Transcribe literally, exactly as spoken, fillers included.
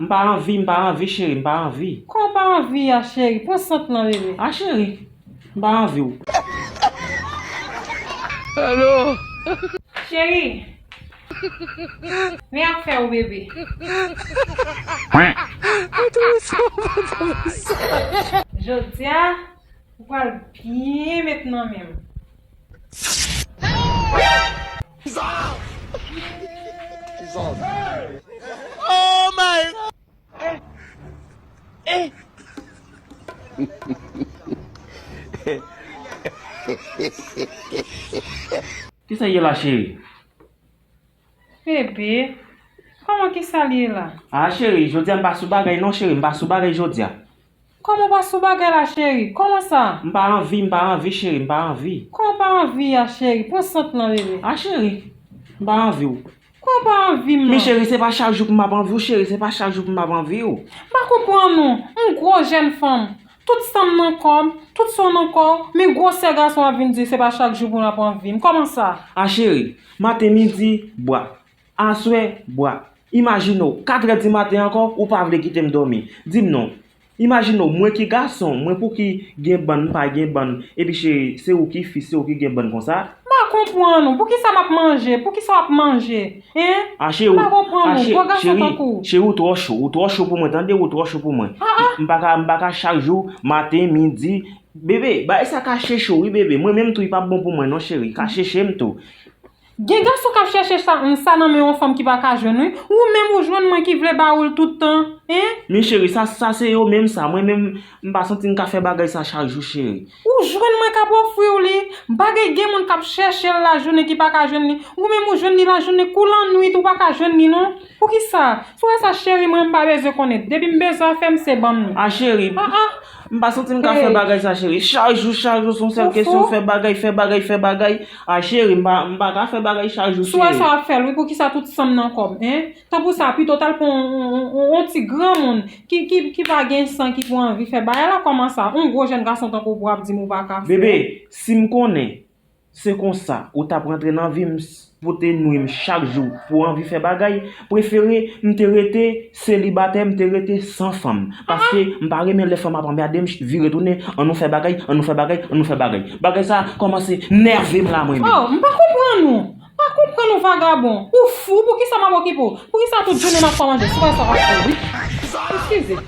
M pa anvi, m pa anvi, cheri, m pa anvi. Kòman w pa anvi a, cheri? Pran sant lan, bebe. A, cheri, m pa anvi w. Cheri, men afè w, bebe. Jodi a, ou pral byen met nan men m. Oh my God! Kisa ye la, cheri? Bebe, kòman kisa l ye la? A, cheri, jodi a m pa sou bagay non, cheri, m pa sou bagay jodi a. Kòman w pa sou bagay la, cheri? Kòman sa? M pa anvi, m pa anvi, cheri, m pa anvi. Kòman w pa anvi a, cheri? Pran sant lan, bebe. A, cheri, m pa anvi w. Kòman w pa anvi m lan? Men cheri, se pa chak jou pou m ap anvi w, cheri, se pa chak jou pou m ap anvi w. M pa konprann ou, yon gwo jèn fanm. Tout san m nan kò m, tout san w nan kò w, men gwosè gason ap vin di se pa chak jou pou n ap anvi m. Kòman sa? A, cheri, maten, midi, bwa. Aswè, bwa. Imajine w, katrè di maten ankò, ou pa vle kite m dòmi. Di m non. Imajine w, mwen ki gason, mwen pou ki gen bann, m pa gen bann, epi cheri, se ou ki fi, se ou ki gen bann konsa. M pa konprann ou. Poukisa m ap manje? Poukisa w ap manje? Hein? A, cheri, m pa konprann ou. Gwo gason tankou w. Cheri, ou twò cho, ou twò cho pou mwen, tande, ou twò cho pou mwen. Ah, ah. M pa ka, m pa ka chak jou, maten, midi. Bebe, bagay sa ka cheche w, wi, bebe. Mwen menm tou, li p ap bon pou mwen, non, cheri. Ka cheche m tou. Gen gason k ap chèche sa, sa nan men yon fanm ki pa ka jwenn, wi. Ou menm ou jwenn mwen ki vle ba ou l tout tan, hein? Men cheri, sa, sa se yo menm sa. Mwen menm, m pa santi m ka fè bagay sa chak jou, cheri. Ou jwenn mwen k ap ofri w li. Bagay gen moun k ap chèche l lajounen ki pa ka jwenn li. Ou menm ou jwenn li lajounen kou lannwit ou pa ka jwenn li non. Poukisa? Si w wè sa cheri mwen, m pa bezwen konnen. Depi m bezwen afè m, se ban m li. A cheri, ah, ah. M pa santi m ka fè bagay sa, cheri. Chak jou, chak jou, se yon sèl kesyon, fè bagay, fè bagay, fè bagay. A cheri, m pa, m pa ka fè bagay chak jou, cheri. Si w wè sa w ap fè l, wi, poukisa tout san m nan kò m, hein? Tanpou sa, pito w t al pran yon, yon, yon, yon ti granmoun ki, ki, ki pa gen san, ki pou anvi fè bagay la, kòman sa? Yon gwo jèn gason tankou w pou ap di m ou pa ka fè. Bebe, si m konnen se konsa ou t ap rantre nan vi m, s-, pou te nwi m chak jou, pou w anvi fè bagay, prefere m te rete selibatè, m te rete san fanm. Paske m pa renmen lè fanm ap anmède m, vire tounen, ann nou fè bagay, ann nou fè bagay, ann nou fè bagay. Bagay sa kòmanse nève m la, mwen menm. Oh, m pa konprann ou. M pa konprann ou, vagabon. Ou fou, poukisa m ap okipe w? Poukisa tout jounen m ap fè w manje? Se pa sa w ap fè, wi. Eskize.